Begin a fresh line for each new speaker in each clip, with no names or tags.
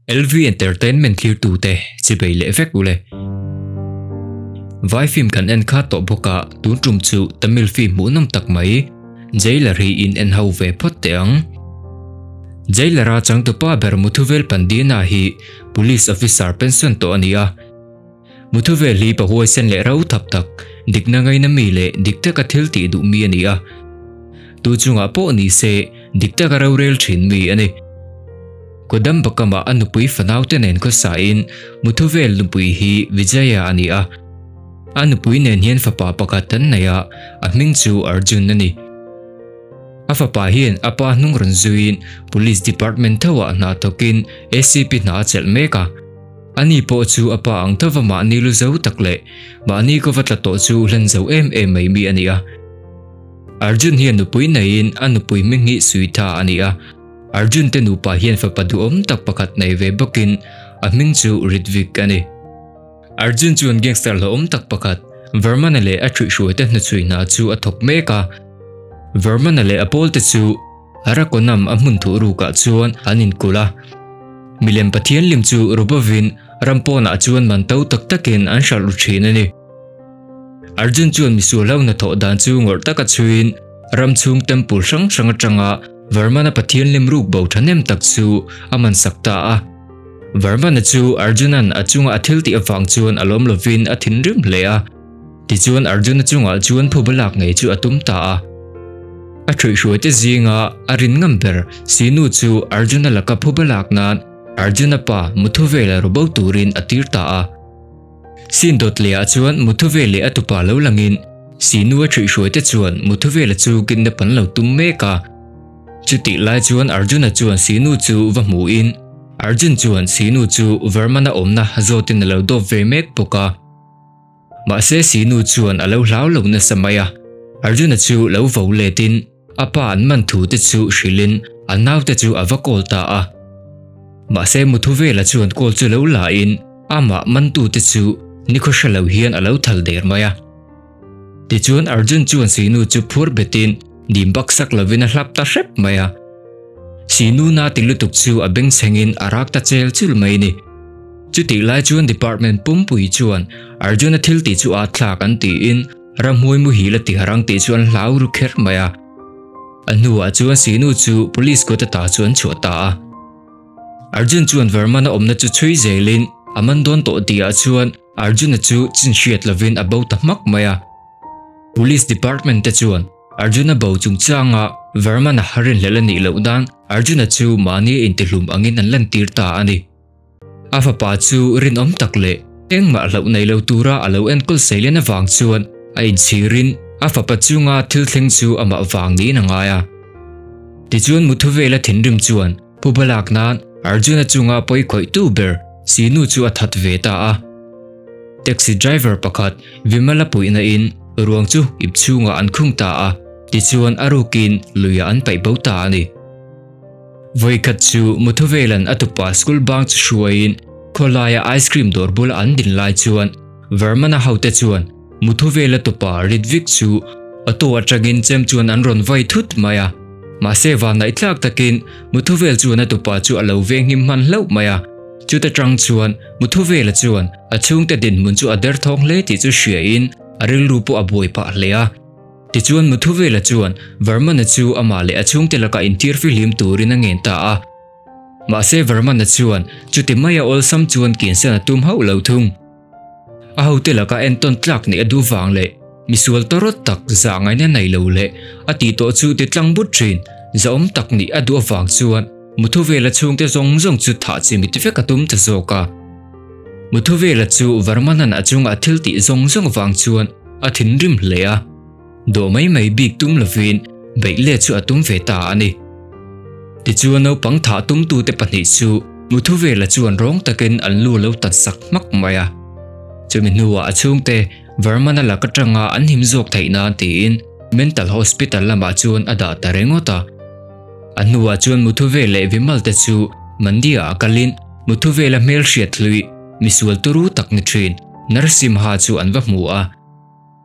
LV Entertainment thlirtute chibei leh vek ule. Vai film kan en kha tawh bawk a, tun tum chu Tamil film hmuhnawm tak mai Jailer hi in en ho ve phawt teh ang. Jailer-a changtupa ber Muthuvel Pandiana hi Police officer pension tawh a ni a. Muthuvel hi pa huaisen leh ro thap tak, dikna ngaina mi leh dik taka thil tih duh mi a ni a. Tu chungah pawh ni se, dik taka rorel thin mi a ni. Kodambakkam-ah a nupui fanaute nen khawsain Muthuvel nupui hi Vijaya a ni a. A nupui nen hian fapa pakhat an nei a, a hming chu Arjun a ni. A fapa hian a pa hnung rawn zuiin Police Department thoah hna thawkin ACP hna a chelh mek a. Ani pawh chu a pa ang thova mahni lu zo tak leh mahni kawva tla tawh chu hlen zo em em mai mi a ni a. Arjun hian nupui neiin a nupui hming hi Suitha a ni a. Arjun te nupa hian fapa duhawm tak pakhat nei ve bawkin a hming chu Ritvik a ni. Arjun chuan gangster hlauhawm tak pakhat Vermana leh a ṭhuihhruaite hnuchhui hna chu a thawk mek a. Vermana leh a pawlte chu Arakonam a hmun thuh rukah chuan an inkulh a. Milem pathian lim chu rubovin ram pawnah chuan man to tak takin an hralh ru thin a ni. Arjun chuan misual ho hnathawh dan chu ngawrh taka chhuiin ram chhung temple hrang hrang atanga Varmana pathian lim ruk bo thahnem tak chu a man sak ta a. Varmana chu Arjunan a chunga a thil tih avang chuan a lawm lovin a thinrim hle a. Tichuan Arjuna chungah chuan phuba lak ngei chu a tum ta a. A ṭhuihhruaite zinga a rin ngam ber Sinu chu Arjuna laka phuba lak nan Arjuna pa Muthuvela ru bo turin a tir ta a. Sin dawt lehah chuan Muthuvele a tupa lo langin Sinu a ṭhuihhruaite chuan Muthuvela chu kidnap an lo tum mek a. Chutih lai chuan Arjuna chuan Sinu chu va hmuhin Arjun chuan Sinu chu Varmana awmna zawtin a lo dawp ve mek bawk a. Mahse Sinu chuan a lo hlau lo nasa mai a, Arjuna chu lo vo letin a pa an man thu te chu hrilhin a naute chu a va call ta a. Mahse Muthuvela chuan call chu lo la in amah mantute chu nikhaw hre lo hian a lo thal der mai a. Tichuan Arjun chuan Sinu chu phur betin dim bak sak lovin a hlap ta hrep mai a. Sinu na ti lutuk chu a bengchhengin a rak ta chel chul mai ni. Chutih lai chuan department pumpui chuan Arjuna thil tih chu aa thlak an tiin ramhmuai muhil a ti harang tih chu an hlau ru kher mai a. A hnuah chuan Sinu chu police kut ata chu an chhuah ta a. Arjun chuan Verman a awmna chu chhui zelin a man dawn tawh tihah chuan Arjuna chu chin hriat lovin a bo ta hmak mai a. Police department te chuan Arjuna bo chungchanga Verman a rinhlelh a nih loh nan Arjuna chu mahni a intihlum angin an lantir ta a ni. A fapa chu rinawm tak leh engmah hlauh nei lo tura a lo enkawl seilen avang chuan a inchhirin a fapa chunga thil thleng chu amah vang niin a ngai a. Tichuan Muthuvela thinrim chuan phuba lak nan Arjuna chunga pawi khawihtu ber Sinu chu a that ve ta a. Taxi driver pakhat Vimala puihna in ruang chu ip chhungah an khung ta a, tichuan a rukin luiah an paih bo ta a ni. Vawikhat chu Muthuvelan a tupa school bang chu hruaiin khawlaia ice cream dawr bula an din lai chuan Vermana hote chuan Muthuvela tupa Ritvik chu auto atangin chem chuan an rawn vai thut mai a. Mahse vannaih tlak takin Muthuvel chuan a tupa chu a lo venghim hman hlauh mai a. Chuta tang chuan Muthuvela chuan a chhungte dinhmun chu a derthawng hle tih chu hriain a rilru pawh a buai phah hle a. Tichuan Muthuvela chuan Varmana chu amah leh a chhungte lakah intir fihlim turin a ngen ta a. Mahse Varmana chuan chuti maia awlsam chuan kinsan a tum hauh lo thung. A hote laka entawn tlak nih a duh vang leh misual tawrawt tak zah ngaina nei lo leh a tih tawh chu ti tlang but thin zahawm tak nih a duh avang chuan Muthuvela chhungte zawng zawng chu thah chi mit vek a tum ta zawk a. Muthuvela chu Varmanan a chunga a thil tih zawng zawng vang chuan a thinrim hle a, dawh mai mai bik tum lovin beih let chu a tum ve ta a ni. Tichuan naupang thah tumtute pahnih chu Muthuvela chuan rawng takin an lu lo tan sak hmak mai a. Chumi hnuah a chhungte Varmana lak atanga an him zawk theih nan tiin Mental Hospital lamah chuan a dah ta ringawt a. A hnuah chuan Muthuvel leh Vimal te chu Mandia ah kalin Muthuvela hmelhriat hlui misual turu tak ni thin Narasimha chu an va hmu a.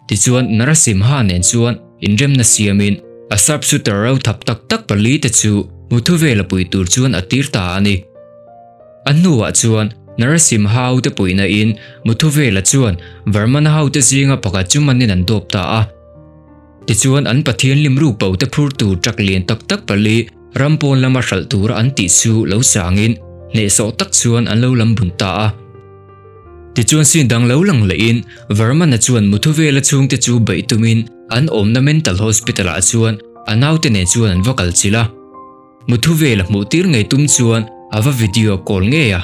Tichuan Narasimha nen chuan inremna siamin a sharpshooter ro thap tak tak pali te chu Muthuvela pui tur chuan a tir ta a ni. A hnuah chuan Narasimha hote puihna in Muthuvela chuan Varmana hote zinga pakhat chu manin an dawp ta a. Tichuan an pathian lim ruk bo te phur tur truck lian tak tak pali ram pawn lama hralh tura an tih chu lo changin hnehsawh tak chuan an lo lam bun ta a. Tichuan scene dang lo lang lehin Varmana chuan Muthuvela chhungte chu beih tumin an awmna mental hospital ah chuan a naute nen chuan an va kal chilh a. Muthuvela hmuh tir ngei tum chuan a va video call ngei a.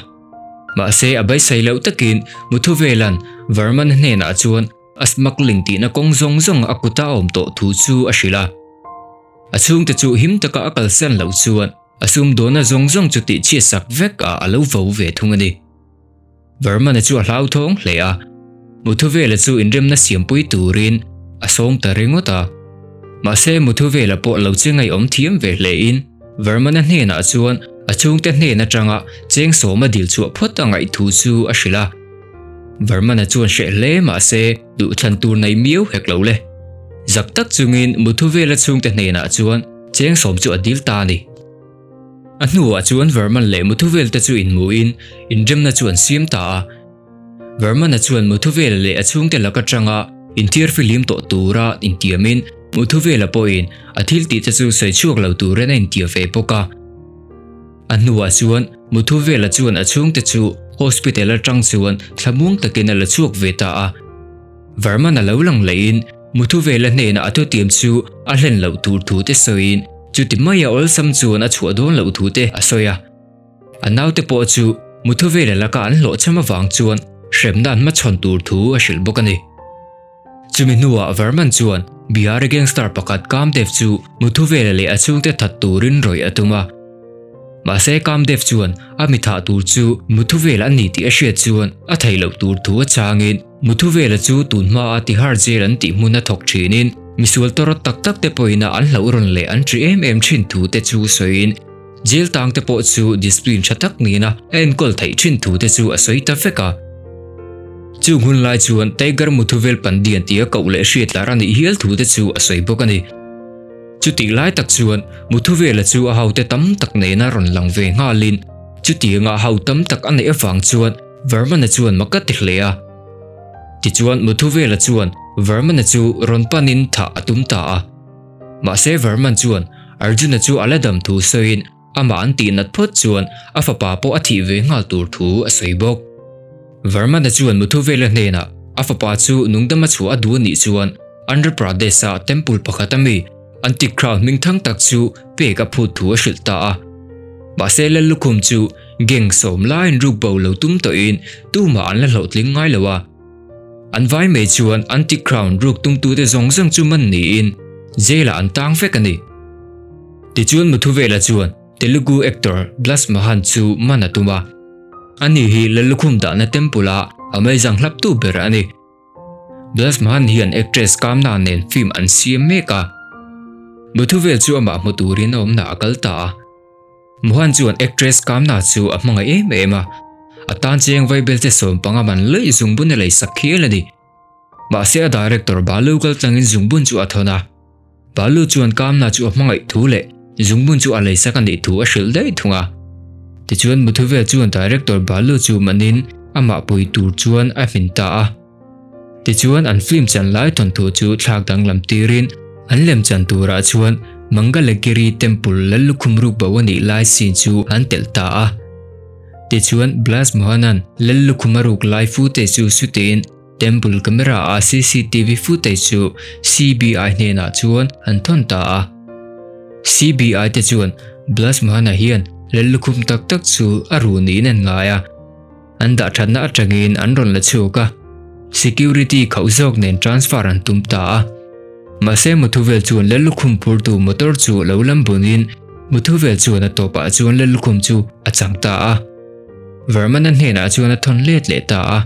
Mahse a beisei loh takin Muthuvelan Varmana hnenah chuan a smuggling tihna kawng zawng zawng a kuta a awm tawh thu chu a hrilh a. A chhungte chu him taka a kalsan loh chuan a sumdawnna zawng zawng chu tihchhiatsak vek ah a lo vo ve thung a ni. Varmana chu a hlauthawng hle a, Muthuvela chu inremna siampui turin a sawm ta ringawt a. Mahse Muthuvela pawh lo che ngaihawm thiam ve hlein Varmana hnenah chuan a chhungte hnen atanga cheng sawma dil chhuah phawt a ngaih thu chu a hrilh a. Varmana chuan hreh hle mahse duhthlan tur nei miau hek lo le. Zak tak chungin Muthuvela chhungte hnenah chuan cheng sawm chu a dil ta a ni. A hnuah chuan Verman leh Muthuvel te chu inhmuhin inremna chu an siam ta a. Verman-a chuan Muthuvela leh a chhungte lak atanga inthiar fihlim tawh tura intiamin Muthuvela pawhin a thil tih te chu sawi chhuak lo turin a intiam ve bawk a. A hnuah chuan Muthuvela chuan a chhungte chu hospital atang chuan thlamuang takin a la chhuak ve ta a. Verman-a lo lang lehin Muthuvela hnenah a thutiam chu a hlen loh tur thu te sawiin chuti maia awlsam chuan a chhuah dawn loh thu te a sawi a. A naute pawh chu Muthuvela laka an hlawhchham avang chuan hremna an hmachhawn tur thu a hrilh bawk a ni. Chumi hnuah Verman chuan Bihari gangster pakhat Kamdev chu Muthuvela leh a chhungte that turin rawih a tum a. Mahse Kamdev chuan a mi thah tur chu Muthuvela a ni tih a hriat chuan a theih loh tur thu a changin Muthuvela chu tun hmaa Tihar Jail an tih hmun a thawk thinin misual tawrawt tak tak te pawhin a an hlauh rawn leh an ṭi em em thin thu te chu sawiin jail tang te pawh chu discipline tha tak nena a enkawl theih thin thu te chu a sawi ta vek a. Chung hun lai chuan Tiger Muthuvel Pandian tia koh leh hriat lar a nih hial thu te chu a sawi bawk a ni. Chutih lai tak chuan Muthuvela chu a hote tam tak nena rawn lang ve nghalin chutianga ho tam tak a neih avang chuan Vermana chuan mak a ti hle a. Tichuan Muthuvela chuan Vermana chu rawn panin thah a tum ta a. Mahse Verman chuan Arjuna chu a la dam thu sawiin amah an tih nat phawt chuan a fapa pawh a thih ve nghal tur thu a sawi bawk. Vermana chuan Muthuvela hnenah a fapa chu nungdama chhuah a duh a nih chuan Andhra Pradesh-a temple pakhat a mi Antique crown hmingthang tak chu pek a phut thu a hrilh ta a. Mahse Lallukhum chu Gang sawm laiin ruk bo lo tum tawhin tumah an la hlawhtling ngai lo a. An vai mai chuan Antique Crown ruk tumtute zawng zawng chu man niin jail ah an tang vek a ni. Tichuan Muthuvela chuan Telugu actor Blast Mohan chu man a tum a. Ani hi Lallukhum dahna temple a a meizang hlaptu ber a ni. Blast Mohan hian actress Kamna nen film an siam mek a. Muthuvel chu amah hmu turin a awmna a kal ta a. Mohan chuan actress Kamna chu a hmangaih em em a, a tan cheng vaibel te 15 man laih zungbun a lei sak hial a ni. Mahse a director Balu kal tlangin zungbun chu a thawn a. Balu chuan Kamna chu a hmangaih thu leh zungbun chu a lei sak a nih thu a hrilh daih thung a. Tichuan Muthuvel chuan director Balu chu manin amah pui tur chuan a hmin ta a. Tichuan an film chan lai thawnthu chu thlak danglam tirin an lem chan turah chuan Mangalagiri Temple Lallukhum ruk bo a nih lai scene chu an telh ta a. Tichuan Blast Mohanan Lallukhum a ruk lai footage chu sutin Temple camera a CCTV footage chu CBI hnenah chuan an thawn ta a. CBI te chuan Blast Mohana hian Lallukhum tak tak chu a ru niin an ngai a. An dah thatna atangin an rawn la chhuak a, security khauh zawk nen transfer an tum ta a. Mahse Muthuvel chuan Lallukhum phurtu motor chu lo lam bunin Muthuvel chuan a tawpah chuan Lallukhum chu a chang ta a. Verman-a hnenah chuan a thawn let leh ta a.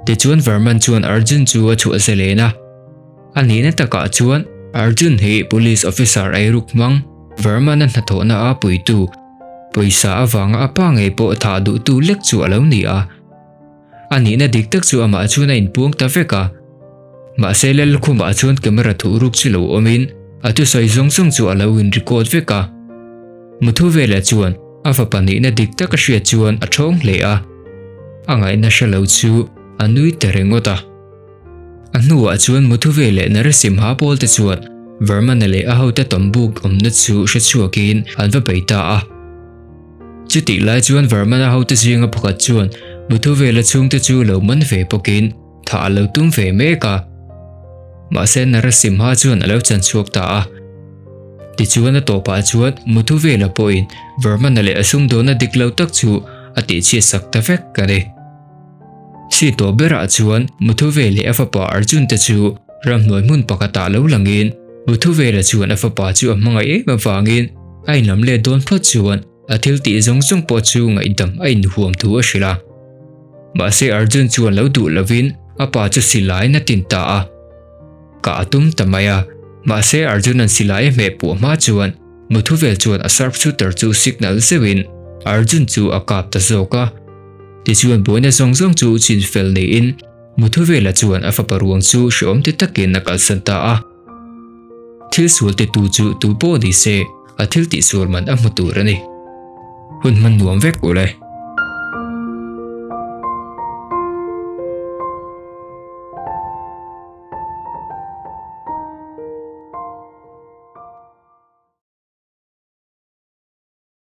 Tichuan Verman chuan Arjun chu a chhuah zalen a. A nihna takah chuan Arjun hi police officer eiruk hmang Verman-a hnathawhna a puitu Pawisa avanga a pa ngei pawh thah duhtu lek chu a lo ni a. A nihna dik tak chu amah chuan a inpuang ta vek a. Mahse Lallukhumah chuan camera thuhruk chu lo awmin a thusawi zawng zawng chu a lo in record vek a. Muthu velah chuan. A fapa nihna dik tak a hriat chuan a ṭhawng hle a, a ngaihna hre lo chu a nui ta ringawt a. A hnuah chuan Muthuve leh Narasimha pawl te chuan Vermana leh a hote tawmbuk awmna chu hre chhuakin an va bei ta a. Chutih lai chuan Vermana hote zinga pakhat chuan Muthuvela chhungte chu lo man ve bawkin thah a lo tum ve mek a. Mahse Narasimha chuan a lo chan chhuak ta a. Tichuan a tawpah chuan Muthuvela pawhin Vermana leh a sumdawnna dik lo tak chu a tihchhiatsak ta vek a ni. Si tawh berah chuan Muthuve leh a fapa Arjun te chu ramhnuai hmun pakhatah lo langin Muthuvela chuan a fapa chu a hmangaih em avangin a inlam let dawn phawt chuan a thil tih zawng zawng pawh chu ngaihdam a inhuam thu a hrilh a. Mahse Arjun chuan lo duh lovin a pa chu silaiin a tin ta a. Kah a tum ta mai a, mahse Arjun-a'n silai a hmeh puah hma chuan Muthuvel chuan a sharpshooter chu signal zeuhin Arjun chu a kap ta zawk a. Tichuan buaina zawng zawng chu chin fel niin Muthuvela chuan a fapa ruang chu hreawm ti takin a kalsan ta a. Thil sual titu chu tu pawh ni se a thil tihsual man a hmu tur a ni. Hun hman nuam vek ule.